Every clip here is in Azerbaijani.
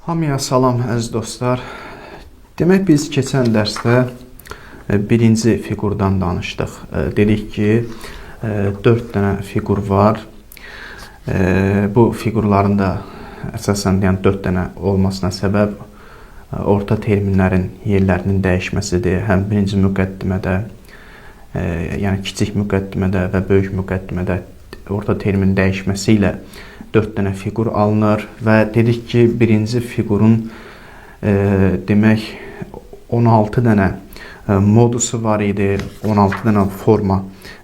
Hamıya salam əziz dostlar. Demək biz keçən dərsdə birinci fiqurdan danışdıq. Dedik ki, 4 dənə fiqur var. Bu fiqurların da əsasən yəni 4 dənə olmasına səbəb orta terminlərin yerlərinin dəyişməsidir. Həm birinci müqəddimədə, yəni kiçik müqəddimədə və böyük müqəddimədə orta termin dəyişməsi ilə 4 dənə fiqur alınır və dedik ki, birinci fiqurun demək 16 dənə modusu var idi, 16 dənə forma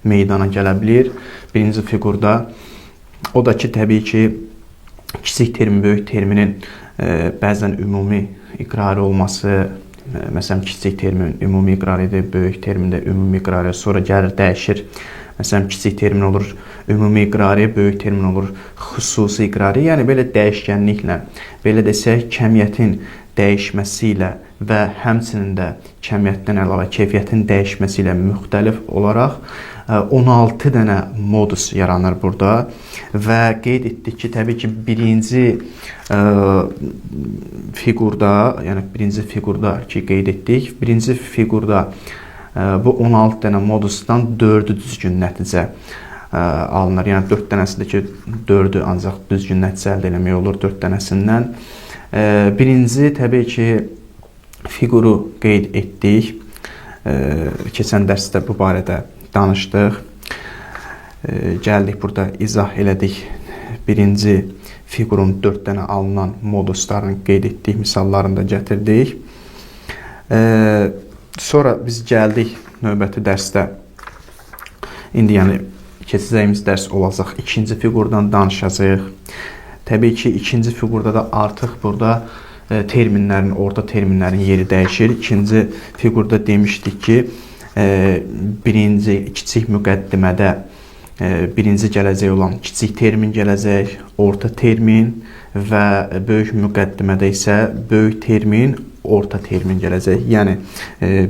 meydana gələ bilir birinci fiqurda. O da ki, təbii ki, kiçik termin, böyük terminin bəzən ümumi iqrarı olması, məsələn, kiçik termin ümumi iqrar edir, böyük termin də ümumi iqrarı, sonra gəlir, dəyişir. Məsələn, kiçik termin olur ümumi iqrari, böyük termin olur xüsusi iqrari. Yəni belə dəyişkənliklə, belə desək, kəmiyyətin dəyişməsi ilə və həmçinin də kəmiyyətdən əlavə keyfiyyətin dəyişməsi ilə müxtəlif olaraq 16 dənə modus yaranır burada və qeyd etdik ki, təbii ki, birinci fiqurda, yəni birinci fiqurda ki, qeyd etdik, birinci fiqurda bu 16 dənə modusdan 4-ü düzgün nəticə alınır. Yəni 4 dənəsində ki, 4-ü ancaq düzgün nəticə əldə eləmək olur 4 dənəsindən. Birinci təbii ki, fiquru qeyd etdik. Keçən dərsdə bu barədə danışdıq. Gəldik burada izah elədik. Birinci fiqurun 4 dənə alınan moduslarını qeyd etdik, misallarını da gətirdik. Sonra biz gəldik növbəti dərsdə. İndi yəni keçəcəyimiz dərs olacaq. İkinci fiqurdan danışacağıq. Təbii ki, ikinci fiqurda da artıq burada terminlərin, orta terminlərin yeri dəyişir. İkinci fiqurda demişdik ki, birinci kiçik müqəddimədə birinci gələcək olan kiçik termin gələcək, orta termin və böyük müqəddimədə isə böyük termin, orta termin gələcək. Yəni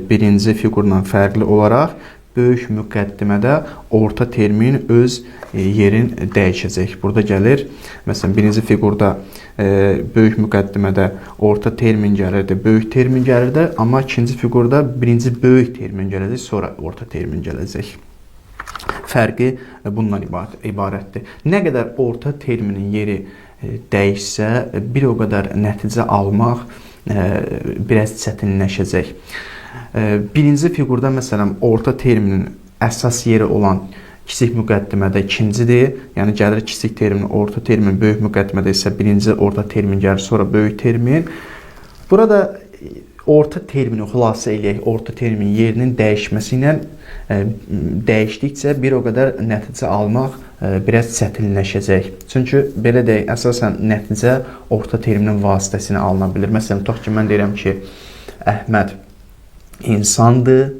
birinci fiqurla fərqli olaraq böyük müqəddimədə orta termin öz yerin dəyişəcək. Burada gəlir, məsələn, birinci fiqurda böyük müqəddimədə orta termin gəlirdi, böyük termin gəlirdi, amma ikinci fiqurda birinci böyük termin gələcək, sonra orta termin gələcək. Fərqi bundan ibarətdir. Nə qədər orta terminin yeri dəyişsə, bir o qədər nəticə almaq biraz çətinləşəcək. Birinci fiqurda, məsələn, orta terminin əsas yeri olan kiçik müqəddimədə ikincidir. Yəni gəlir kiçik termin, orta termin, böyük müqəddimədə isə birinci orta termin gəlir, sonra böyük termin. Burada orta termini xülasə eləyək, orta termin yerinin dəyişməsi ilə dəyişdikcə bir o qədər nəticə almaq biraz çətinləşəcək. Çünki belə deyək, əsasən nəticə orta terminin vasitəsilə alına bilir. Məsələn, tutaq ki, mən deyirəm ki, Əhməd insandır,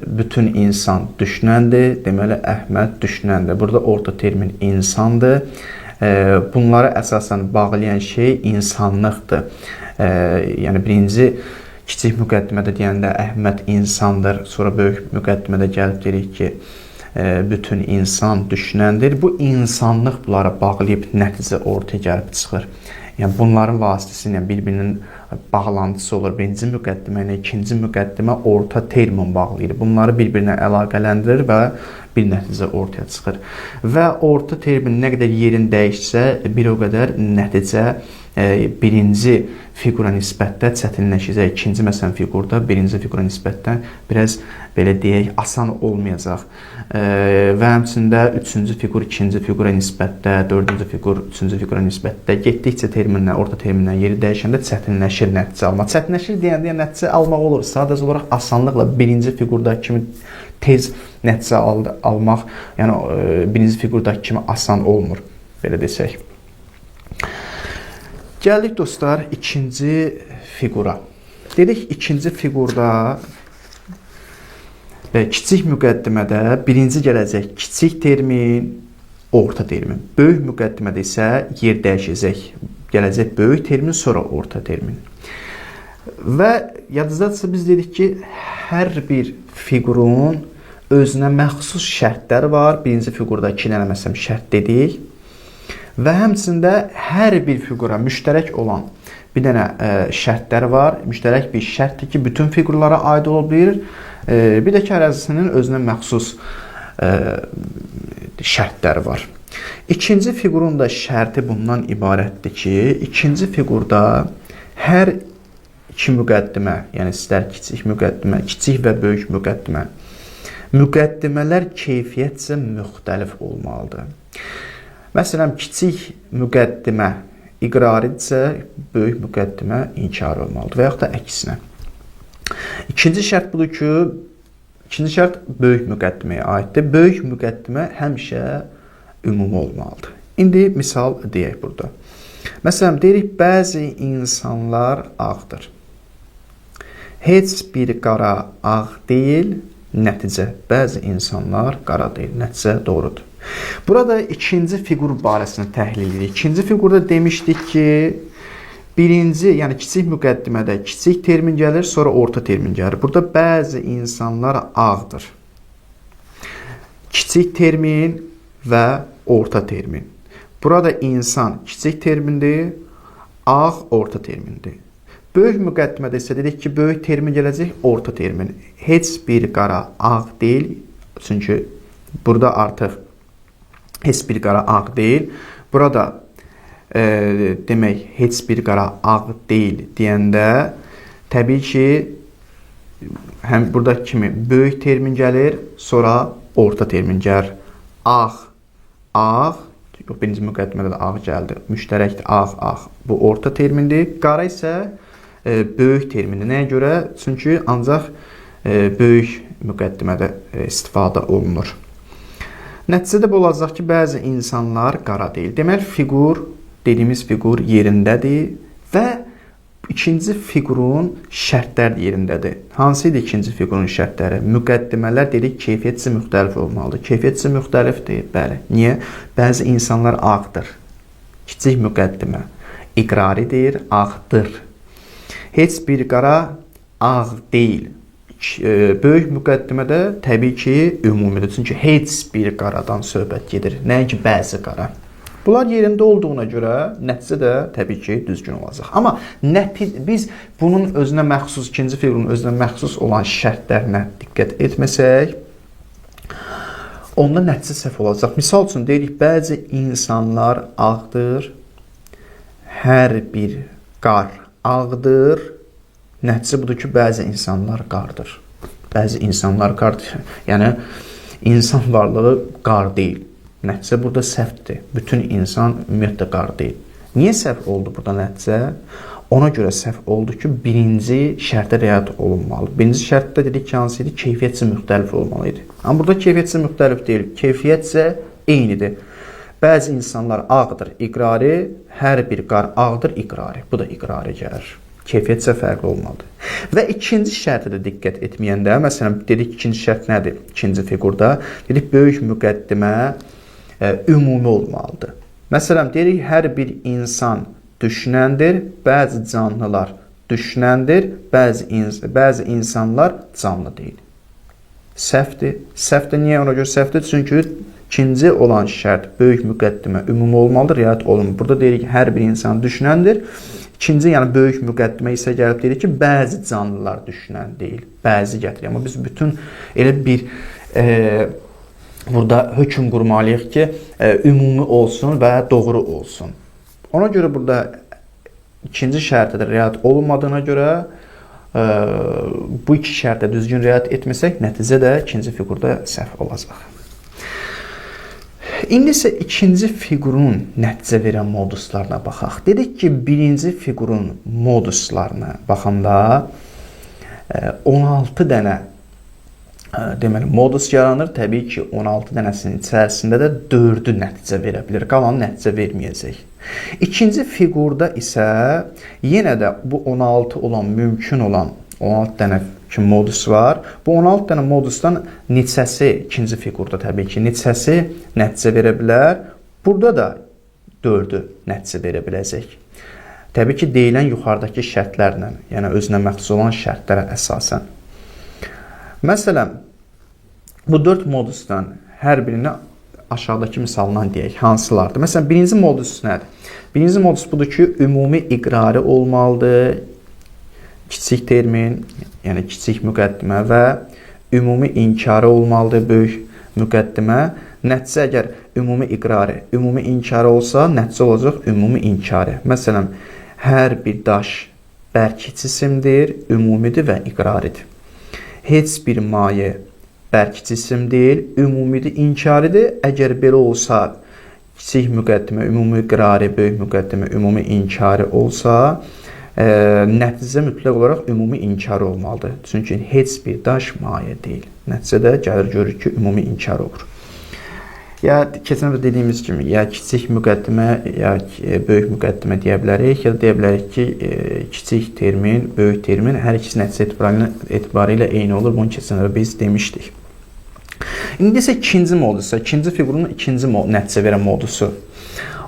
bütün insan düşünəndir, deməli Əhməd düşünəndir. Burada orta termin insandır. Bunları əsasən bağlayan şey insanlıqdır. Yəni birinci kiçik müqəddimədə deyəndə Əhməd insandır, sonra böyük müqəddimədə gəlib deyirik ki, bütün insan düşünəndir. Bu insanlıq bunlara bağlayıb nəticə ortaya gəlib çıxır. Yəni bunların vasitəsilə bir-birinin bağlantısı olur. Birinci müqəddimə ilə ikinci müqəddimə orta termin bağlayır. Bunları bir-birinə əlaqələndirir və bir nəticə ortaya çıxır. Və orta termin nə qədər yerin dəyişsə, bir o qədər nəticə birinci fiqura nisbətdə çətinləşəcək. İkinci, məsələn, fiqurda birinci fiqura nisbətdən biraz belə deyək, asan olmayacaq. Və həmçində üçüncü fiqur ikinci fiqura nisbətdə, dördüncü fiqur üçüncü fiqura nisbətdə getdikcə terminlər, orta terminlərin yeri dəyişəndə çətinləşir nəticə almaq. Çətinləşir deyəndə yəni nəticə almaq olur. Sadəcə olaraq asanlıqla birinci fiqurda kimi tez nəticə almaq, yəni birinci fiqurdakı kimi asan olmur, belə desək. Gəldik dostlar ikinci fiqura. Dedik ikinci fiqurda və kiçik müqəddimədə birinci gələcək kiçik termin, orta termin. Böyük müqəddimədə isə yer dəyişəcək. Gələcək böyük termin, sonra orta termin. Və yadınızdadırsa biz dedik ki, hər bir fiqurun özünə məxsus şərtləri var. Birinci fiqurda 2 dənə məsələn şərt dedik. Və həmçində hər bir fiqura müştərək olan bir dənə şərtlər var. Müştərək bir şərtdir ki, bütün fiqurlara aid ola bilir. Bir də ki, ərazisinin özünə məxsus şərtləri var. İkinci fiqurun da şərti bundan ibarətdir ki, ikinci fiqurda hər iki müqəddimə, yəni istər kiçik müqəddimə, kiçik və böyük müqəddimə, müqəddimələr keyfiyyətcə müxtəlif olmalıdır. Məsələn, kiçik müqəddimə iqraridirsə, böyük müqəddimə inkar olmalıdır və yaxud da əksinə. İkinci şərt budur ki, ikinci şərt böyük müqəddiməyə aiddir. Böyük müqəddimə həmişə ümumi olmalıdır. İndi misal deyək burada. Məsələn, deyirik, bəzi insanlar ağdır. Heç bir qara ağ deyil, nəticə. Bəzi insanlar qara deyil, nəticə doğrudur. Burada ikinci fiqur barəsində təhlil edirik. İkinci fiqurda demişdik ki, birinci, yəni kiçik müqəddimədə kiçik termin gəlir, sonra orta termin gəlir. Burada bəzi insanlar ağdır. Kiçik termin və orta termin. Burada insan kiçik termindir, ağ orta termindir. Böyük müqəddimədə isə dedik ki, böyük termin gələcək, orta termin. Heç bir qara ağ deyil, çünki burada artıq heç bir qara ağ deyil. Burada demək heç bir qara ağ deyil deyəndə təbii ki, həm burada kimi böyük termin gəlir, sonra orta termin gəlir. Ağ, ağ, yox, birinci müqəddimədə də ağ gəldi. Müştərəkdir, ağ, ağ. Bu orta termindir. Qara isə böyük termindir. Nəyə görə? Çünki ancaq böyük müqəddimədə istifadə olunur. Nəticədə bu olacaq ki, bəzi insanlar qara deyil. Deməli, fiqur, dediyimiz fiqur yerindədir və ikinci fiqurun şərtləri də yerindədir. Hansı idi ikinci fiqurun şərtləri? Müqəddimələr dedik, keyfiyyətcə müxtəlif olmalıdır. Keyfiyyətcə müxtəlifdir, bəli. Niyə? Bəzi insanlar ağdır. Kiçik müqəddimə iqraridir, ağdır. Heç bir qara ağ deyil. Böyük müqəddimədə təbii ki, ümumidir. Çünki heç bir qaradan söhbət gedir. Nəinki bəzi qara. Bunlar yerində olduğuna görə nəticə də təbii ki, düzgün olacaq. Amma biz bunun özünə məxsus, ikinci fiqurun özünə məxsus olan şərtlərinə diqqət etməsək, onda nəticə səhv olacaq. Misal üçün deyirik, bəzi insanlar ağdır, hər bir qar ağdır. Nəticə budur ki, bəzi insanlar qardır. Bəzi insanlar qardır. Yəni, insan varlığı qar deyil. Nəticə burada səhvdir. Bütün insan ümumiyyətlə qar deyil. Niyə səhv oldu burada nəticə? Ona görə səhv oldu ki, birinci şərtə riayət olunmalı. Birinci şərtdə dedik ki, hansı idi? Keyfiyyətcə müxtəlif olmalı idi. Amma burada keyfiyyətcə müxtəlif deyil. Keyfiyyətcə eynidir. Bəzi insanlar ağdır, iqrari, hər bir qar ağdır, iqrari. Bu da iqrari gəlir. Keyfiyyətcə fərqli olmalıdır. Və ikinci şərtə də diqqət etməyəndə, məsələn, dedik ikinci şərt nədir? İkinci fiqurda dedik, böyük müqəddimə ümumi olmalıdır. Məsələn, deyirik, hər bir insan düşünəndir, bəzi canlılar düşünəndir, bəzi insanlar canlı deyil. Səhvdir. Səhvdir. Niyə ona görə səhvdir? Çünki ikinci olan şərt böyük müqəddimə ümumi olmalıdır, riayət olunmur. Burada deyirik ki, hər bir insan düşünəndir. İkinci, yəni böyük müqəddimə isə gəlib deyirik ki, bəzi canlılar düşünən deyil. Bəzi gətirir. Amma biz bütün elə bir burada hökm qurmalıyıq ki, ümumi olsun və doğru olsun. Ona görə burada ikinci şərtə də riayət olunmadığına görə bu iki şərtə düzgün riayət etməsək, nəticə də ikinci fiqurda səhv olacaq. İndi isə ikinci fiqurun nəticə verən moduslarına baxaq. Dedik ki, birinci fiqurun moduslarına baxanda 16 dənə deməli modus yaranır. Təbii ki, 16 dənəsinin içərisində də 4-ü nəticə verə bilər. Qalan nəticə verməyəcək. İkinci fiqurda isə yenə də bu 16 olan, mümkün olan 16 dənə ki modus var. Bu 16 dənə modusdan neçəsi ikinci fiqurda təbii ki, neçəsi nəticə verə bilər? Burada da 4-ü nəticə verə biləcək. Təbii ki, deyilən yuxarıdakı şərtlərlə, yəni özünə məxsus olan şərtlərə əsasən. Məsələn, bu 4 modusdan hər birinə aşağıdakı misalından deyək, hansılardır? Məsələn, birinci modus nədir? Birinci modus budur ki, ümumi iqrari olmalıdır, kiçik termin, yəni kiçik müqəddimə və ümumi inkarı olmalıdır, böyük müqəddimə. Nəticə əgər ümumi iqrari, ümumi inkarı olsa, nəticə olacaq ümumi inkarı. Məsələn, hər bir daş bərk cisimdir, ümumidir və iqraridir. Heç bir maye bərk cisim deyil, ümumidir, inkaridir. Əgər belə olsa, kiçik müqəddimə ümumi iqrari, böyük müqəddimə ümumi inkarı olsa, nəticə mütləq olaraq ümumi inkarı olmalıdır. Çünki heç bir daş maye deyil. Nəticədə gəlir görürük ki, ümumi inkar olur. Ya keçən dəfə dediyimiz kimi, ya kiçik müqəddimə, ya böyük müqəddimə deyə bilərik, ya da deyə bilərik ki, kiçik termin, böyük termin hər ikisi nəticə etibarilə eyni olur. Bunu keçən dəfə biz demişdik. İndi isə ikinci modusu, ikinci fiqurun ikinci nəticə verən modusu.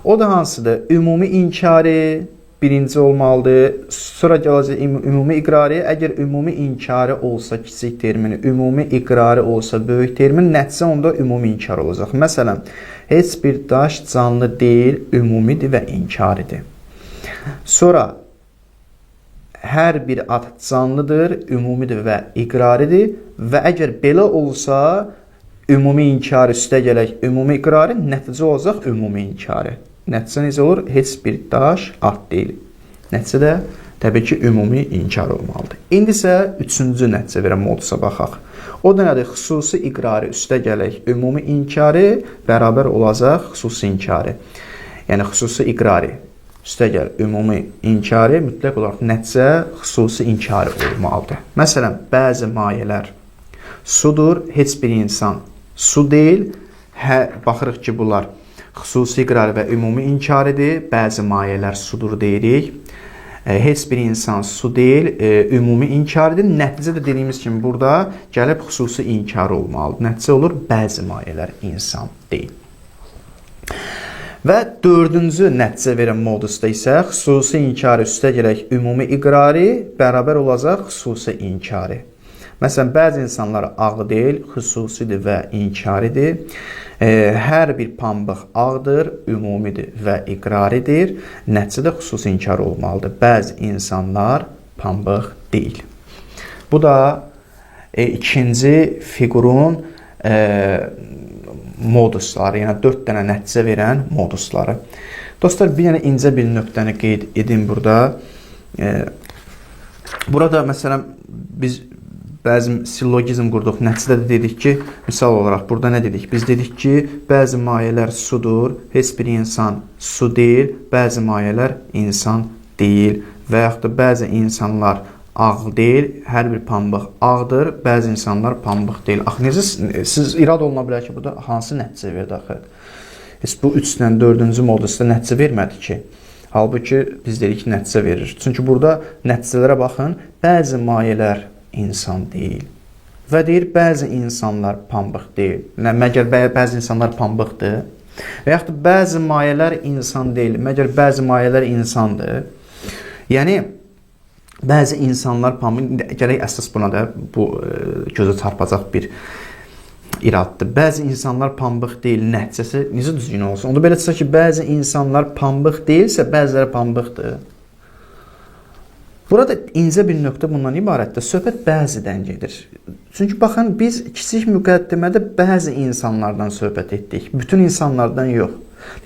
O da hansıdır? Ümumi inkarı birinci olmalıdır. Sonra gələcək ümumi iqrari. Əgər ümumi inkarı olsa kiçik termini, ümumi iqrari olsa böyük termin, nəticə onda ümumi inkar olacaq. Məsələn, heç bir daş canlı deyil, ümumidir və inkaridir. Sonra hər bir at canlıdır, ümumidir və iqraridir və əgər belə olsa, ümumi inkarı üstə gələk ümumi iqrari, nəticə olacaq ümumi inkarı. Nəticə necə olur? Heç bir daş at deyil. Nəticədə təbii ki, ümumi inkar olmalıdır. İndi isə üçüncü nəticə verən modusa baxaq. O da nədir? Xüsusi iqrari üstə gələk ümumi inkarı bərabər olacaq xüsusi inkarı. Yəni xüsusi iqrari üstə gəl ümumi inkarı mütləq olaraq nəticə xüsusi inkarı olmalıdır. Məsələn, bəzi mayələr sudur, heç bir insan su deyil. Baxırıq ki, bunlar xüsusi iqrar və ümumi inkar edir. Bəzi mayələr sudur deyirik. Heç bir insan su deyil, ümumi inkar edir. Nəticə də dediyimiz kimi burada gəlib xüsusi inkar olmalıdır. Nəticə olur bəzi mayələr insan deyil. Və dördüncü nəticə verən modusda isə xüsusi inkar üstə gələk ümumi iqrari bərabər olacaq xüsusi inkarı. Məsələn, bəzi insanlar ağ deyil, xüsusidir və inkaridir. Hər bir pambıq ağdır, ümumidir və iqraridir. Nəticədə xüsusi inkar olmalıdır. Bəzi insanlar pambıq deyil. Bu da ikinci fiqurun modusları, yəni 4 dənə nəticə verən modusları. Dostlar, bir dənə incə bir nöqtəni qeyd edim burada. Burada məsələn biz bəzi sillogizm qurduq. Nəticədə də dedik ki, misal olaraq burada nə dedik? Biz dedik ki, bəzi mayələr sudur, heç bir insan su deyil, bəzi mayələr insan deyil və yaxud da bəzi insanlar ağ deyil, hər bir pambıq ağdır, bəzi insanlar pambıq deyil. Axı necə siz irad oluna bilər ki, burada hansı nəticə verdi axı? Heç bu 3-lə 4-cü modusda nəticə vermədi ki. Halbuki biz dedik ki, nəticə verir. Çünki burada nəticələrə baxın, bəzi mayələr insan deyil. Və deyir, bəzi insanlar pambıq deyil. Məgər bəzi insanlar pambıqdır? Və yaxud da bəzi mayələr insan deyil. Məgər bəzi mayələr insandır? Yəni, bəzi insanlar pambıq... Gərək əsas buna da bu gözə çarpacaq bir iraddır. Bəzi insanlar pambıq deyil, nəticəsi necə düzgün olsun? Onda belə çıxsa ki, bəzi insanlar pambıq deyilsə, bəziləri pambıqdır. Burada incə bir nöqtə bundan ibarətdir. Söhbət bəzidən gedir. Çünki baxın, biz kiçik müqəddimədə bəzi insanlardan söhbət etdik. Bütün insanlardan yox.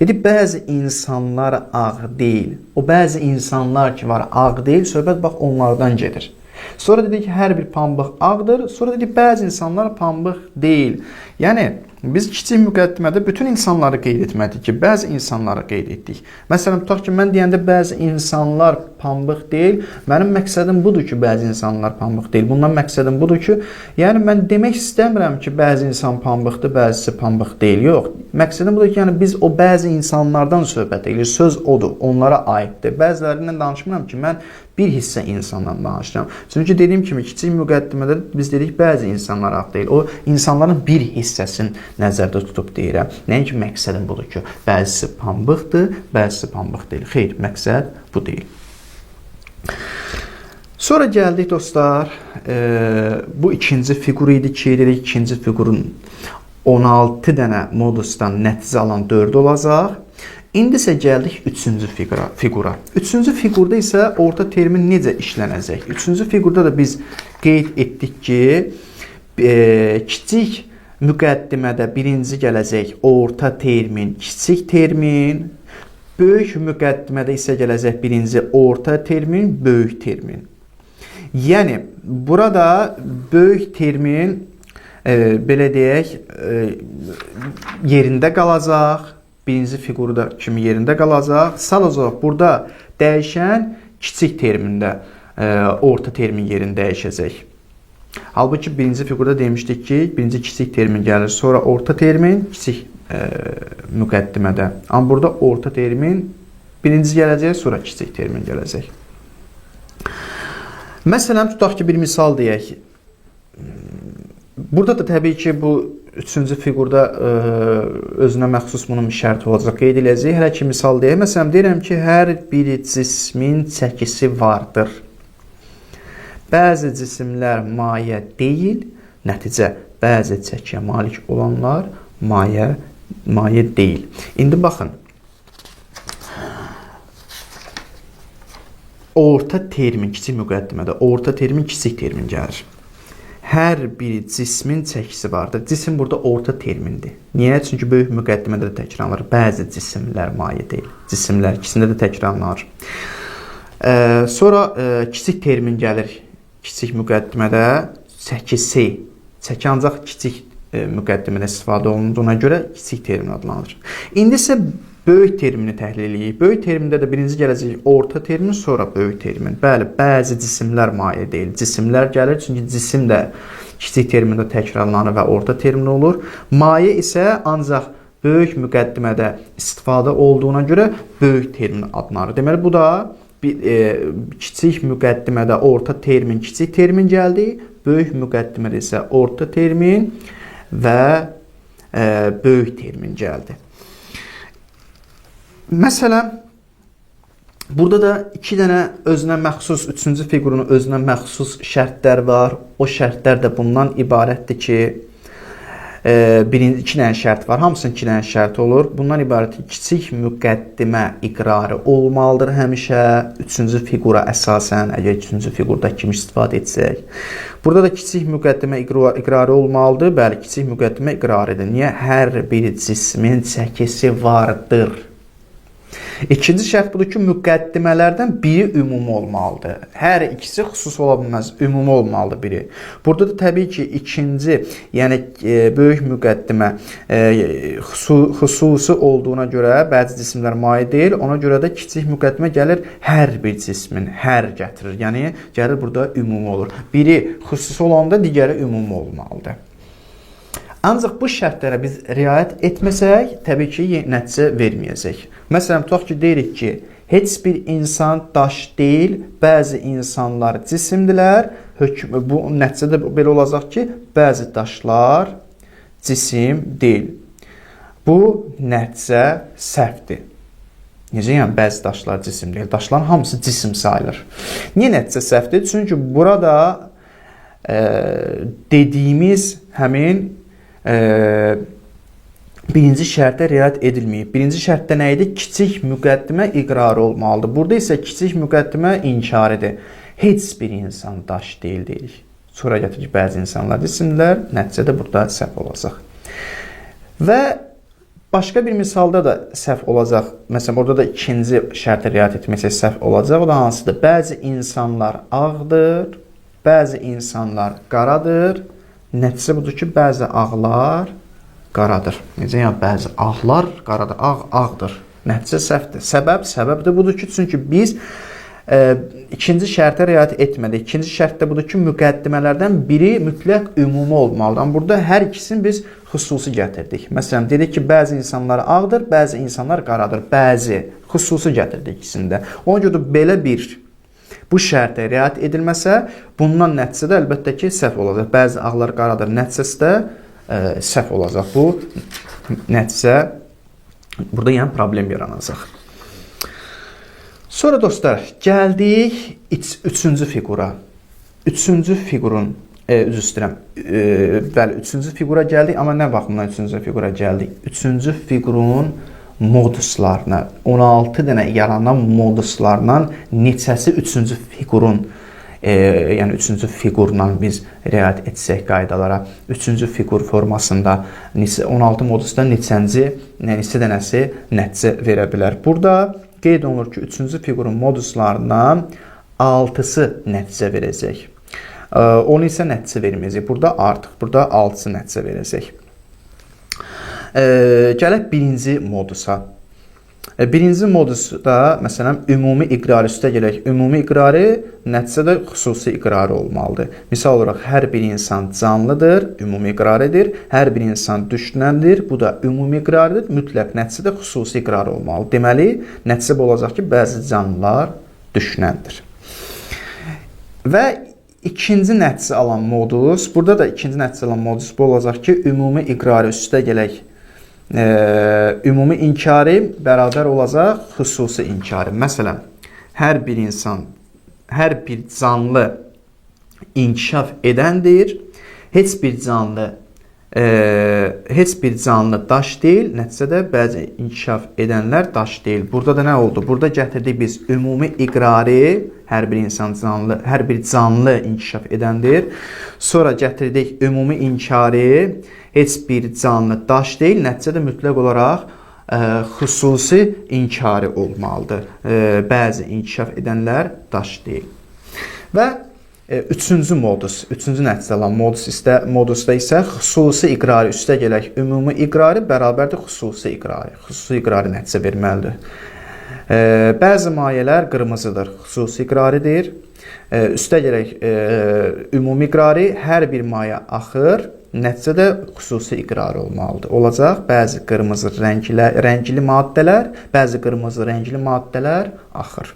Dedik, bəzi insanlar ağ deyil. O bəzi insanlar ki var ağ deyil, söhbət bax onlardan gedir. Sonra dedik ki, hər bir pambıq ağdır. Sonra dedik, bəzi insanlar pambıq deyil. Yəni, biz kiçik müqəddimədə bütün insanları qeyd etmədik ki, bəzi insanları qeyd etdik. Məsələn, tutaq ki, mən deyəndə bəzi insanlar pambıq deyil, mənim məqsədim budur ki, bəzi insanlar pambıq deyil. Bundan məqsədim budur ki, yəni mən demək istəmirəm ki, bəzi insan pambıqdır, bəzisi pambıq deyil. Yox, məqsədim budur ki, yəni biz o bəzi insanlardan söhbət edirik. Söz odur, onlara aiddir. Bəzilərindən danışmıram ki, mən bir hissə insandan danışıram. Çünki dediyim kimi, kiçik müqəddimədə biz dedik, bəzi insanlar ağ deyil. O insanların bir hissəsini nəzərdə tutub deyirəm. Nəinki məqsədim budur ki, bəzisi pambıqdır, bəzisi pambıq deyil. Xeyr, məqsəd bu deyil. Sonra gəldik dostlar, bu ikinci fiqur idi ki, dedik ikinci fiqurun. 16 dənə modusdan nəticə alan 4 olacaq. İndi isə gəldik üçüncü fiqura. Üçüncü fiqurda isə orta termin necə işlənəcək? Üçüncü fiqurda da biz qeyd etdik ki, kiçik müqəddimədə birinci gələcək orta termin, kiçik termin, böyük müqəddimədə isə gələcək birinci orta termin, böyük termin. Yəni, burada böyük termin, belə deyək, yerində qalacaq. Birinci fiqurda kimi yerində qalacaq. Sadəcə burada dəyişən kiçik termində orta termin yerini dəyişəcək. Halbuki birinci fiqurda demişdik ki, birinci kiçik termin gəlir, sonra orta termin kiçik müqəddimədə. Amma burada orta termin birinci gələcək, sonra kiçik termin gələcək. Məsələn, tutaq ki, bir misal deyək. Burada da təbii ki, bu üçüncü fiqurda özünə məxsus bunun şərti olacaq, qeyd eləyəcəyik. Hələ ki, misal deyək. Məsələn, deyirəm ki, hər bir cismin çəkisi vardır. Bəzi cisimlər maye deyil, nəticə bəzi çəkiyə malik olanlar maye deyil. İndi baxın. Orta termin kiçik müqəddimədə, orta termin kiçik termin gəlir. Hər bir cismin çəkisi vardır. Cisim burada orta termindir. Niyə? Çünki böyük müqəddimədə də təkrarlanır. Bəzi cisimlər maye deyil. Cisimlər ikisində də təkrarlanır. Sonra kiçik termin gəlir. Kiçik müqəddimədə çəkisi. Çəki ancaq kiçik müqəddimədə istifadə olunduğuna görə kiçik termin adlanır. İndi isə böyük termini təhlil eləyirik. Böyük termində də birinci gələcək orta termin, sonra böyük termin. Bəli, bəzi cisimlər maye deyil. Cisimlər gəlir, çünki cisim də kiçik termində təkrarlanır və orta termin olur. Maye isə ancaq böyük müqəddimədə istifadə olduğuna görə böyük termin adlanır. Deməli, bu da bir, kiçik müqəddimədə orta termin, kiçik termin gəldi. Böyük müqəddimədə isə orta termin və böyük termin gəldi. Məsələn, burada da iki dənə özünə məxsus, üçüncü fiqurun özünə məxsus şərtlər var. O şərtlər də bundan ibarətdir ki, birinci iki dənə şərt var. Hamısının iki dənə şərti olur. Bundan ibarətdir ki, kiçik müqəddimə iqrarı olmalıdır həmişə. Üçüncü fiqura əsasən, əgər üçüncü fiqurda kimi istifadə etsək. Burada da kiçik müqəddimə iqrarı olmalıdır. Bəli, kiçik müqəddimə iqrarıdır. Niyə? Hər bir cismin çəkisi vardır. İkinci şərt budur ki, müqəddimələrdən biri ümumi olmalıdır. Hər ikisi xüsusi ola bilməz, ümumi olmalıdır biri. Burada da təbii ki, ikinci, yəni böyük müqəddimə xüsusi olduğuna görə bəzi cisimlər maye deyil, ona görə də kiçik müqəddimə gəlir hər bir cismin, hər gətirir. Yəni gəlir burada ümumi olur. Biri xüsusi olanda digəri ümumi olmalıdır. Ancaq bu şərtlərə biz riayət etməsək, təbii ki, nəticə verməyəcək. Məsələn, tutaq ki, deyirik ki, heç bir insan daş deyil, bəzi insanlar cisimdirlər. Bu nəticədə belə olacaq ki, bəzi daşlar cisim deyil. Bu nəticə səhvdir. Necə yəni bəzi daşlar cisim deyil? Daşların hamısı cisim sayılır. Niyə nəticə səhvdir? Çünki burada dediyimiz həmin birinci şərtə riayət edilməyib. Birinci şərtdə nə idi? Kiçik müqəddimə iqrarı olmalıdır. Burada isə kiçik müqəddimə inkar edir. Heç bir insan daş deyil deyirik. Sonra gətirir ki, bəzi insanlar cisimlər, nəticədə burada səhv olacaq. Və başqa bir misalda da səhv olacaq. Məsələn, orada da ikinci şərtə riayət etməsək səhv olacaq. O da hansıdır? Bəzi insanlar ağdır, bəzi insanlar qaradır. Nəticə budur ki, bəzi ağlar qaradır. Necə yəni bəzi ağlar qaradır? Ağ ağdır. Nəticə səhvdir. Səbəb də budur ki, çünki biz ikinci şərtə riayət etmədik. İkinci şərt də budur ki, müqəddimələrdən biri mütləq ümumi olmalıdır. Amma burada hər ikisini biz xüsusi gətirdik. Məsələn, dedik ki, bəzi insanlar ağdır, bəzi insanlar qaradır. Bəzi xüsusi gətirdik ikisində. Ona görə də belə bir bu şərtə riayət edilməsə, bundan nəticədə əlbəttə ki, səhv olacaq. Bəzi ağlar qaradır, nəticəsi də səhv olacaq. Bu nəticə burada yəni problem yaranacaq. Sonra dostlar, gəldik üçüncü fiqura. Üçüncü fiqurun Üzr istəyirəm. Bəli, üçüncü fiqura gəldik, amma nə baxımdan üçüncü fiqura gəldik? Üçüncü fiqurun moduslarına, 16 dənə yaranan moduslardan neçəsi üçüncü fiqurun, yəni üçüncü fiqurla biz riayət etsək qaydalara, üçüncü fiqur formasında 16 modusdan neçənci, neçə dənəsi nəticə verə bilər. Burada qeyd olunur ki, üçüncü fiqurun moduslarından 6-sı nəticə verəcək. Onu isə nəticə verməyəcək. Burada artıq, burada 6-sı nəticə verəcək. Gələk birinci modusa. Birinci modusda, məsələn, ümumi iqrari üstə gələk. Ümumi iqrari nəticədə xüsusi iqrari olmalıdır. Misal olaraq, hər bir insan canlıdır, ümumi iqraridir. Hər bir insan düşünəndir, bu da ümumi iqraridir. Mütləq nəticədə xüsusi iqrari olmalıdır. Deməli, nəticə bu olacaq ki, bəzi canlılar düşünəndir. Və ikinci nəticə alan modus, burada da ikinci nəticə alan modus bu olacaq ki, ümumi iqrari üstə gələk. Ümumi inkari bərabər olacaq xüsusi inkari. Məsələn, hər bir insan, hər bir canlı inkişaf edəndir. Heç bir canlı daş deyil. Nəticədə bəzi inkişaf edənlər daş deyil. Burada da nə oldu? Burada gətirdik biz ümumi iqrari, hər bir insan canlı, hər bir canlı inkişaf edəndir. Sonra gətirdik ümumi inkari, heç bir canlı daş deyil. Nəticədə mütləq olaraq xüsusi inkari olmalıdır. Bəzi inkişaf edənlər daş deyil. Və üçüncü modus, üçüncü nəticə alan modusda isə xüsusi iqrari üstə gələk. Ümumi iqrari bərabərdir xüsusi iqrari. Xüsusi iqrari nəticə verməlidir. Bəzi mayələr qırmızıdır, xüsusi iqraridir. Üstə gələk ümumi iqrari, hər bir mayə axır, nəticədə xüsusi iqrari olmalıdır. Olacaq bəzi qırmızı rəngli maddələr, bəzi qırmızı rəngli maddələr axır.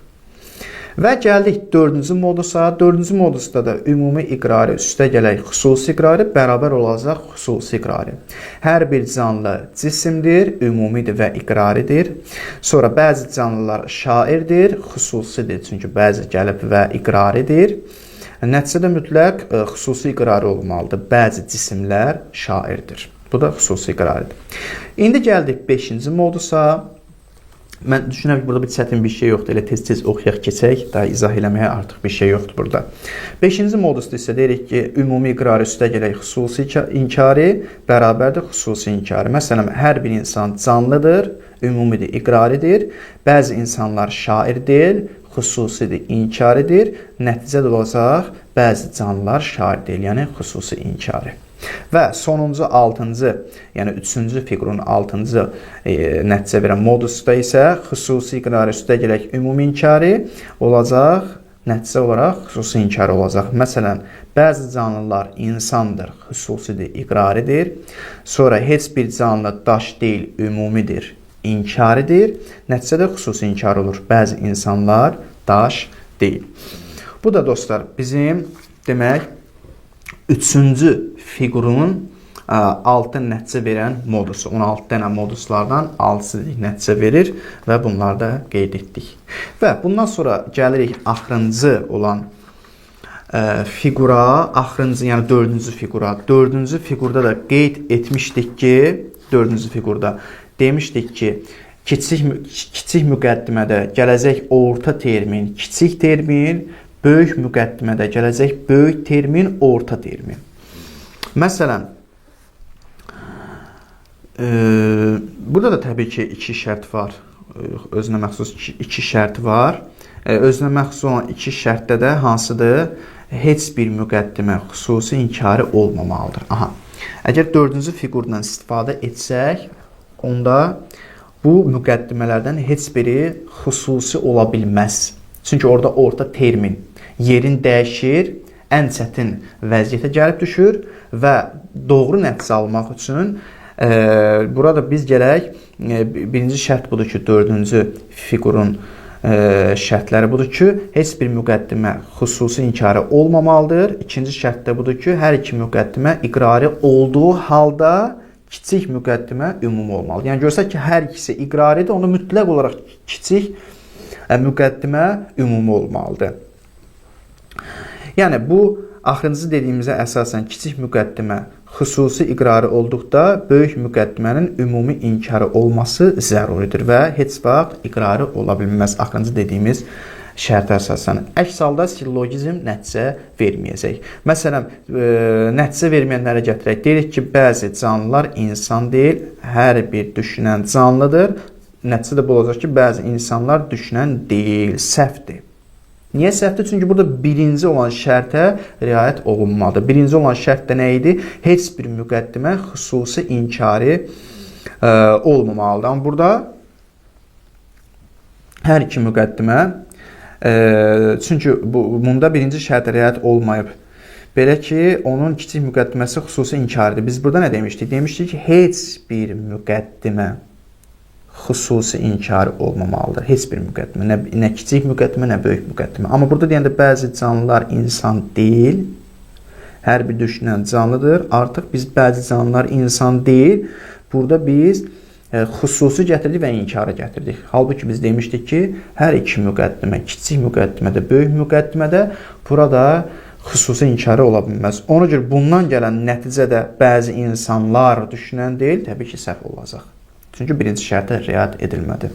Və gəldik dördüncü modusa. Dördüncü modusda da ümumi iqrari üstə gələk xüsusi iqrari bərabər olacaq xüsusi iqrari. Hər bir canlı cisimdir, ümumidir və iqraridir. Sonra bəzi canlılar şairdir, xüsusidir, çünki bəzi gəlib və iqraridir. Nəticədə mütləq xüsusi iqrari olmalıdır. Bəzi cisimlər şairdir. Bu da xüsusi iqraridir. İndi gəldik beşinci modusa. Mən düşünürəm ki, burada bir çətin bir şey yoxdur. Elə tez-tez oxuyaq, keçək. Daha izah eləməyə artıq bir şey yoxdur burada. Beşinci modusda isə deyirik ki, ümumi iqrari üstə gələk xüsusi inkari bərabərdir xüsusi inkari. Məsələn, hər bir insan canlıdır, ümumidir, iqraridir. Bəzi insanlar şair deyil, xüsusidir, inkaridir. Nəticə də olacaq, bəzi canlılar şair deyil, yəni xüsusi inkari. Və sonuncu, altıncı, yəni üçüncü fiqurun altıncı nəticə verən modusda isə xüsusi iqrari üstə gələk ümumi inkari olacaq, nəticə olaraq xüsusi inkari olacaq. Məsələn, bəzi canlılar insandır, xüsusidir, iqraridir. Sonra heç bir canlı daş deyil, ümumidir, inkaridir. Nəticədə xüsusi inkar olur. Bəzi insanlar daş deyil. Bu da dostlar bizim demək üçüncü fiqurun 6 nəticə verən modusu. 16 dənə moduslardan 6-sı nəticə verir və bunları da qeyd etdik. Və bundan sonra gəlirik axırıncı olan fiqura, axırıncı, yəni dördüncü fiqura. Dördüncü fiqurda da qeyd etmişdik ki, dördüncü fiqurda demişdik ki, kiçik müqəddimədə gələcək orta termin, kiçik termin, böyük müqəddimədə gələcək böyük termin, orta termin. Məsələn, burada da təbii ki, iki şərt var. Özünə məxsus iki şərt var. Özünə məxsus olan iki şərtdə də hansıdır? Heç bir müqəddimə xüsusi inkarı olmamalıdır. Aha. Əgər dördüncü fiqurdan istifadə etsək, onda bu müqəddimələrdən heç biri xüsusi ola bilməz. Çünki orada orta termin yerin dəyişir, ən çətin vəziyyətə gəlib düşür və doğru nəticə almaq üçün burada biz gərək, birinci şərt budur ki, dördüncü fiqurun şərtləri budur ki, heç bir müqəddimə xüsusi inkarı olmamalıdır. İkinci şərt də budur ki, hər iki müqəddimə iqrari olduğu halda kiçik müqəddimə ümumi olmalıdır. Yəni görsək ki, hər ikisi iqraridir, onda mütləq olaraq kiçik müqəddimə ümumi olmalıdır. Yəni bu axırıncı dediyimizə əsasən kiçik müqəddimə xüsusi iqrarı olduqda böyük müqəddimənin ümumi inkarı olması zəruridir və heç vaxt iqrarı ola bilməz axırıncı dediyimiz şərtə əsasən. Əks halda sillogizm nəticə verməyəcək. Məsələn, nəticə verməyənlərə gətirək. Deyirik ki, bəzi canlılar insan deyil, hər bir düşünən canlıdır. Nəticə də bu olacaq ki, bəzi insanlar düşünən deyil, səhvdir. Niyə səhvdir? Çünki burada birinci olan şərtə riayət olunmadı. Birinci olan şərt də nə idi? Heç bir müqəddimə xüsusi inkarı olmamalıdır. Amma burada hər iki müqəddimə, çünki bunda birinci şərtə riayət olmayıb. Belə ki, onun kiçik müqəddiməsi xüsusi inkarıdır. Biz burada nə demişdik? Demişdik ki, heç bir müqəddimə xüsusi inkarı olmamalıdır. Heç bir müqəddimə, nə kiçik müqəddimə, nə böyük müqəddimə. Amma burada deyəndə bəzi canlılar insan deyil, hər bir düşünən canlıdır. Artıq biz bəzi canlılar insan deyil, burada biz xüsusi gətirdik və inkarı gətirdik. Halbuki biz demişdik ki, hər iki müqəddimə, kiçik müqəddimədə, böyük müqəddimədə burada xüsusi inkarı ola bilməz. Ona görə bundan gələn nəticədə bəzi insanlar düşünən deyil, təbii ki, səhv olacaq. Çünki birinci şərtə riayət edilmədi.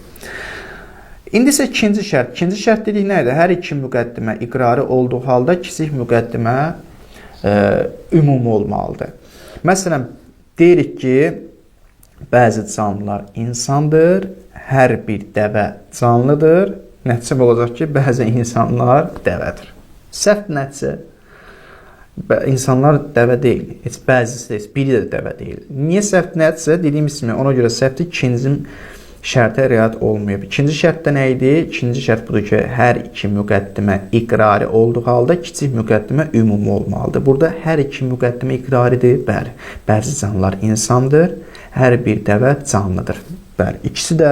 İndi isə ikinci şərt. İkinci şərt dedik nə idi? Hər iki müqəddimə iqrarı olduğu halda kiçik müqəddimə ümumi olmalıdır. Məsələn, deyirik ki, bəzi canlılar insandır, hər bir dəvə canlıdır. Nəticə olacaq ki, bəzi insanlar dəvədir. Səhv nəticə. İnsanlar dəvə deyil. Heç bəzisi, heç biri də dəvə deyil. Niyə səhv nəticə? Dediyimiz kimi, ona görə səhvdir. İkinci şərtə riayət olmayıb. İkinci şərt də nə idi? İkinci şərt budur ki, hər iki müqəddimə iqrari olduğu halda kiçik müqəddimə ümumi olmalıdır. Burada hər iki müqəddimə iqraridir. Bəli, bəzi canlılar insandır, hər bir dəvə canlıdır. Bəli, ikisi də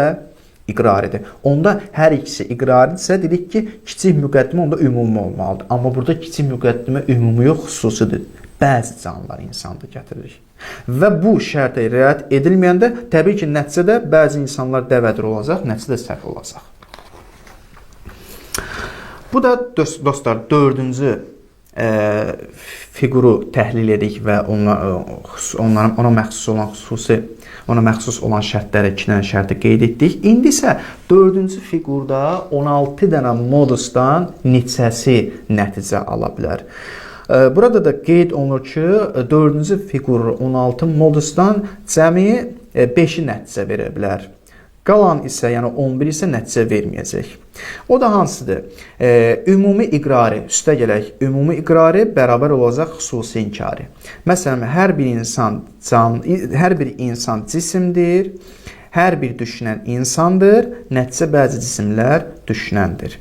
iqraridir. Onda hər ikisi iqraridirsə, dedik ki, kiçik müqəddimə onda ümumi olmalıdır. Amma burada kiçik müqəddimə ümumi yox, xüsusidir. Bəzi canlılar insandır gətiririk. Və bu şərtə riayət edilməyəndə təbii ki, nəticədə bəzi insanlar dəvədir olacaq, nəticədə səhv olacaq. Bu da dostlar, dördüncü fiquru təhlil edik və ona məxsus olan xüsusi ona məxsus olan şərtləri, iki dənə şərti qeyd etdik. İndi isə dördüncü fiqurda 16 dənə modusdan neçəsi nəticə ala bilər? Burada da qeyd olunur ki, dördüncü fiqur 16 modusdan cəmi 5-i nəticə verə bilər. Qalan isə, yəni 11 isə nəticə verməyəcək. O da hansıdır? Ümumi iqrari, üstə gələk, ümumi iqrari bərabər olacaq xüsusi inkarı. Məsələn, hər bir insan cisimdir, hər bir düşünən insandır, nəticə bəzi cisimlər düşünəndir.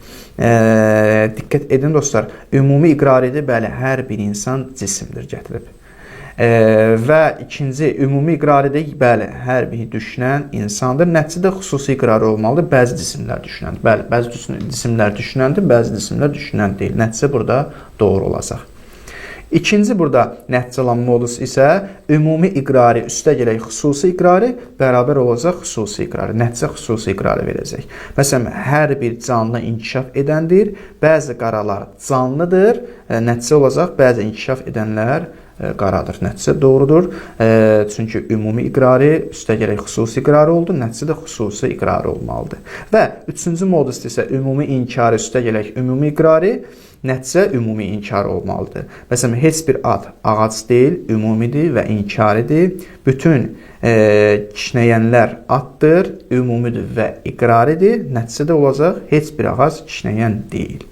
Diqqət edin dostlar, ümumi iqraridir, bəli, hər bir insan cisimdir gətirib. Və ikinci ümumi iqraridir, bəli, hər bir düşünən insandır. Nəticədə xüsusi iqrarı olmalıdır, bəzi cisimlər düşünəndir. Bəli, bəzi cisimlər düşünəndir, bəzi cisimlər düşünən deyil. Nəticə burada doğru olacaq. İkinci burada nəticə alan modus isə ümumi iqrari üstə gələk xüsusi iqrari bərabər olacaq xüsusi iqrari. Nəticə xüsusi iqrari verəcək. Məsələn, hər bir canlı inkişaf edəndir, bəzi qaralar canlıdır, nəticə olacaq bəzi inkişaf edənlər qaradır. Nəticə doğrudur. Çünki ümumi iqrari üstə gələk xüsusi iqrarı oldu, nəticə də xüsusi iqrarı olmalıdır. Və üçüncü modus isə ümumi inkarı üstə gələk ümumi iqrari, nəticə ümumi inkarı olmalıdır. Məsələn, heç bir ad ağac deyil, ümumidir və inkaridir. Bütün kişnəyənlər addır, ümumidir və iqraridir. Nəticə də olacaq, heç bir ağac kişnəyən deyil.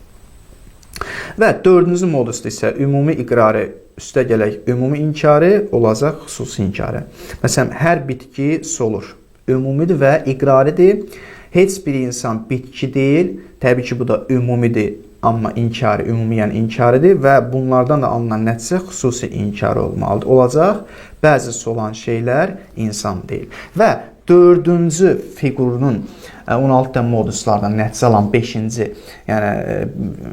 Və dördüncü modusda isə ümumi iqrari üstə gələk ümumi inkarı olacaq xüsusi inkarı. Məsələn, hər bitki solur. Ümumidir və iqraridir. Heç bir insan bitki deyil. Təbii ki, bu da ümumidir, amma inkarı, ümumi yəni inkaridir və bunlardan da alınan nəticə xüsusi inkarı olmalıdır. Olacaq, bəzi solan şeylər insan deyil. Və dördüncü fiqurunun 16 dənə moduslardan nəticə alan 5-ci, yəni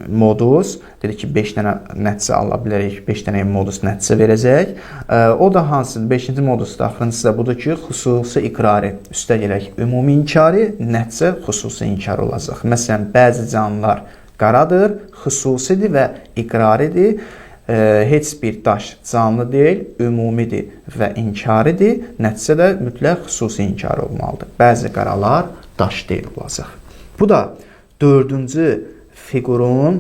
modus, dedik ki, 5 dənə nəticə ala bilərik, 5 dənə modus nəticə verəcək. O da hansıdır? 5-ci modusda axırıncısı da budur ki, xüsusi iqrari, üstə gələk ümumi inkarı, nəticə xüsusi inkarı olacaq. Məsələn, bəzi canlılar qaradır, xüsusidir və iqraridir. Heç bir daş canlı deyil, ümumidir və inkaridir. Nəticə də mütləq xüsusi inkar olmalıdır. Bəzi qaralar daş deyil olacaq. Bu da dördüncü fiqurun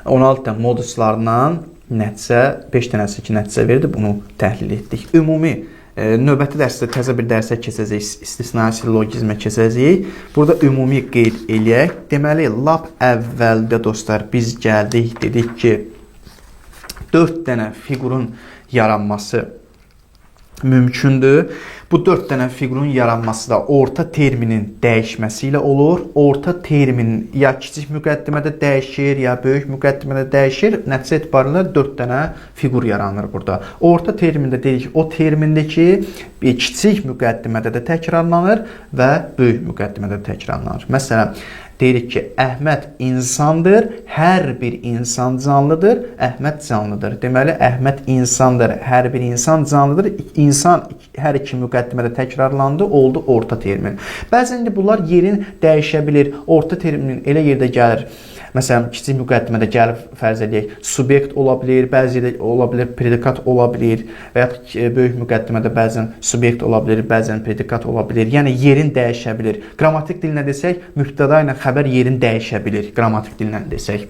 16 dənə moduslarından nəticə, 5 dənəsi ki nəticə verdi, bunu təhlil etdik. Ümumi növbəti dərsdə təzə bir dərsə keçəcəyik, istisnai sillogizmə keçəcəyik. Burada ümumi qeyd eləyək. Deməli, lap əvvəldə dostlar biz gəldik, dedik ki, 4 dənə fiqurun yaranması mümkündür. Bu 4 dənə fiqurun yaranması da orta terminin dəyişməsi ilə olur. Orta termin ya kiçik müqəddimədə dəyişir, ya böyük müqəddimədə dəyişir. Nəticə etibarilə 4 dənə fiqur yaranır burada. Orta termində dedik, o termində ki, kiçik müqəddimədə də təkrarlanır və böyük müqəddimədə də təkrarlanır. Məsələn, deyirik ki, Əhməd insandır, hər bir insan canlıdır, Əhməd canlıdır. Deməli, Əhməd insandır, hər bir insan canlıdır. İnsan hər iki müqəddimədə təkrarlandı, oldu orta termin. Bəzən də bunlar yerin dəyişə bilir. Orta termin elə yerdə gəlir. Məsələn, kiçik müqəddimədə gəlib fərz eləyək, subyekt ola bilər, bəzi yerdə ola bilər, predikat ola bilər və ya böyük müqəddimədə bəzən subyekt ola bilər, bəzən predikat ola bilər. Yəni yerin dəyişə bilir. Qrammatik dillə desək, mübtəda ilə xəbər yerin dəyişə bilir. Qrammatik dillə desək,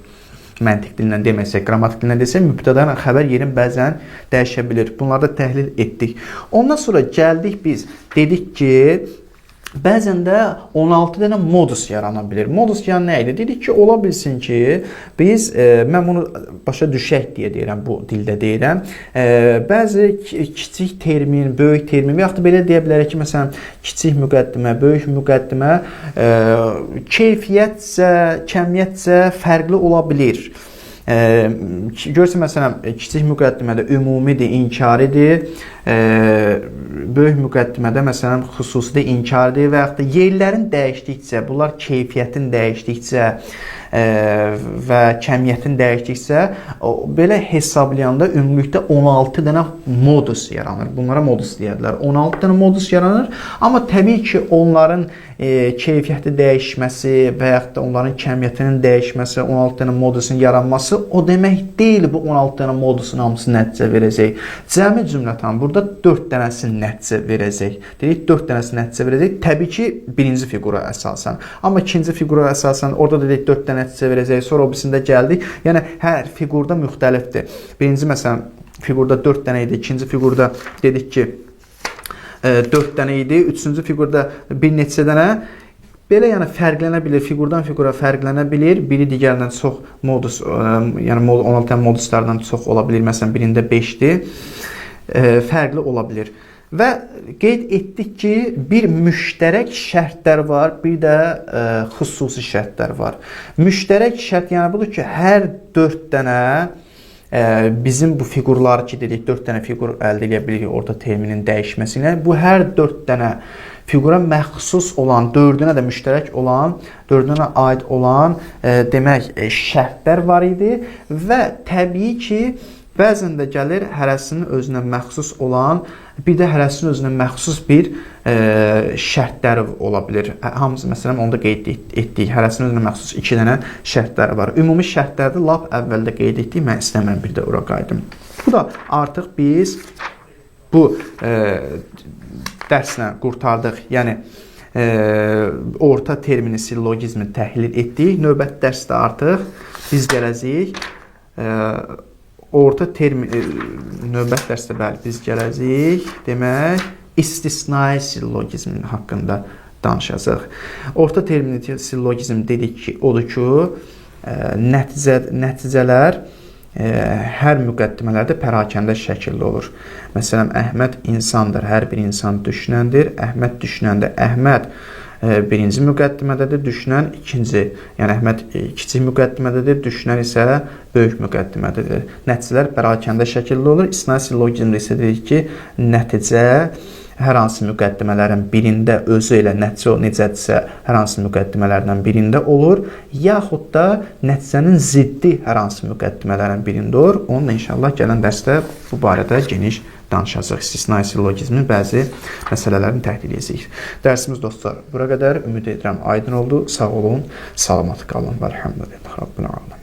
məntiq dillə deməsək, qrammatik dillə desək, mübtəda ilə xəbər yerin bəzən dəyişə bilir. Bunları da təhlil etdik. Ondan sonra gəldik biz, dedik ki, bəzən də 16 dənə modus yarana bilir. Modus yəni nə idi? Dedik ki, ola bilsin ki, biz, mən bunu başa düşək deyə deyirəm, bu dildə deyirəm. Bəzi kiçik termin, böyük termin və yaxud da belə deyə bilərik ki, məsələn, kiçik müqəddimə, böyük müqəddimə keyfiyyətcə, kəmiyyətcə fərqli ola bilir. Görürsən, məsələn, kiçik müqəddimədə ümumidir, inkaridir, böyük müqəddimədə, məsələn, xüsusidir, inkaridir və yaxud da yerlərin dəyişdikcə, bunlar keyfiyyətin dəyişdikcə və kəmiyyətin dəyişdikcə, belə hesablayanda ümumilikdə 16 dənə modus yaranır. Bunlara modus deyərlər. 16 dənə modus yaranır, amma təbii ki, onların keyfiyyəti dəyişməsi və yaxud da onların kəmiyyətinin dəyişməsi, 16 dənə modusun yaranması o demək deyil bu 16 dənə modusun hamısı nəticə verəcək. Cəmi cümlətan burada 4 dənəsi nəticə verəcək. Dedik 4 dənəsi nəticə verəcək. Təbii ki, birinci fiqura əsasən. Amma ikinci fiqura əsasən orada da dedik 4 dənə nəticə verəcək. Sonra o birisində gəldik. Yəni hər fiqurda müxtəlifdir. Birinci məsələn fiqurda 4 dənə idi. İkinci fiqurda dedik ki 4 dənə idi. Üçüncü fiqurda bir neçə dənə. Belə yəni fərqlənə bilir, fiqurdan fiqura fərqlənə bilir. Biri digərindən çox modus, yəni 16 dənə moduslardan çox ola bilir. Məsələn, birində 5-dir. Fərqli ola bilir. Və qeyd etdik ki, bir müştərək şərtlər var, bir də xüsusi şərtlər var. Müştərək şərt yəni budur ki, hər 4 dənə bizim bu fiqurları ki dedik, 4 dənə fiqur əldə edə bilirik orta terminin dəyişməsi ilə. Bu hər 4 dənə fiqura məxsus olan, dördünə də müştərək olan, dördünə aid olan demək şərtlər var idi və təbii ki, bəzən də gəlir hərəsinin özünə məxsus olan, bir də hərəsinin özünə məxsus bir şərtləri ola bilir. Hamısı məsələn onu da qeyd etdik. Hərəsinin özünə məxsus 2 dənə şərtləri var. Ümumi şərtləri də lap əvvəldə qeyd etdik. Mən istəmirəm bir də ora qayıdım. Bu da artıq biz bu dərslə qurtardıq. Yəni orta termini sillogizmi təhlil etdik. Növbəti dərsdə artıq biz gələcəyik. Orta termin növbəti dərsdə bəli biz gələcəyik. Demək, istisnai sillogizmin haqqında danışacağıq. Orta termini sillogizm dedik ki, odur ki, nəticələr hər müqəddimələrdə pərakəndə şəkildə olur. Məsələn, Əhməd insandır, hər bir insan düşünəndir. Əhməd düşünəndə Əhməd birinci müqəddimədədir, düşünən ikinci. Yəni Əhməd kiçik müqəddimədədir, düşünən isə böyük müqəddimədədir. Nəticələr pərakəndə şəkildə olur. İstisnai sillogizmdə isə dedik ki, nəticə hər hansı müqəddimələrin birində özü elə nəticə necədirsə, hər hansı müqəddimələrdən birində olur, yaxud da nəticənin ziddi hər hansı müqəddimələrin birində olur. Onunla inşallah gələn dərsdə bu barədə geniş danışacağıq. İstisnai sillogizmin bəzi məsələlərini təhlil edəcəyik. Dərsimiz dostlar bura qədər. Ümid edirəm aydın oldu. Sağ olun, salamat qalın. Vəlhamdülillah Rabbil alamin.